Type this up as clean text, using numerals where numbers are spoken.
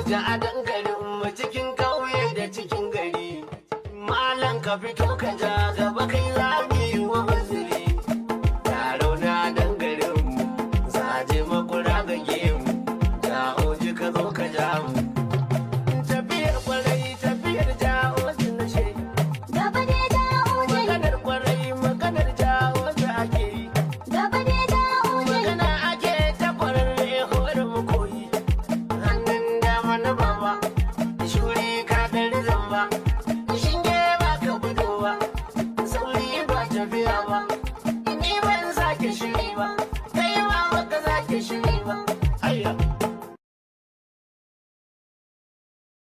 Oji a dangarin mu cikin kauye da cikin gari. Malam, ka fito ka ja gaba, kai za mu yi wa baziri. Taro na dangarin mu, zaje makura ga gemu. Ja Oji, ka zo ka ja mu. Tafiyar kwarai, tafiyar Ja Oji na she. Gaba ne Ja Oji. Maganar kwarai, maganar Ja Oji ake yi. Gaba ne Ja Oji. Magana ake ta kwararre, horin mu koyi. Hannun dama na baba, shuri ka ɗari zamba. Shinge ba ka gudu ba, sauri ba tafiya ba. Ni ban sake shiri ba.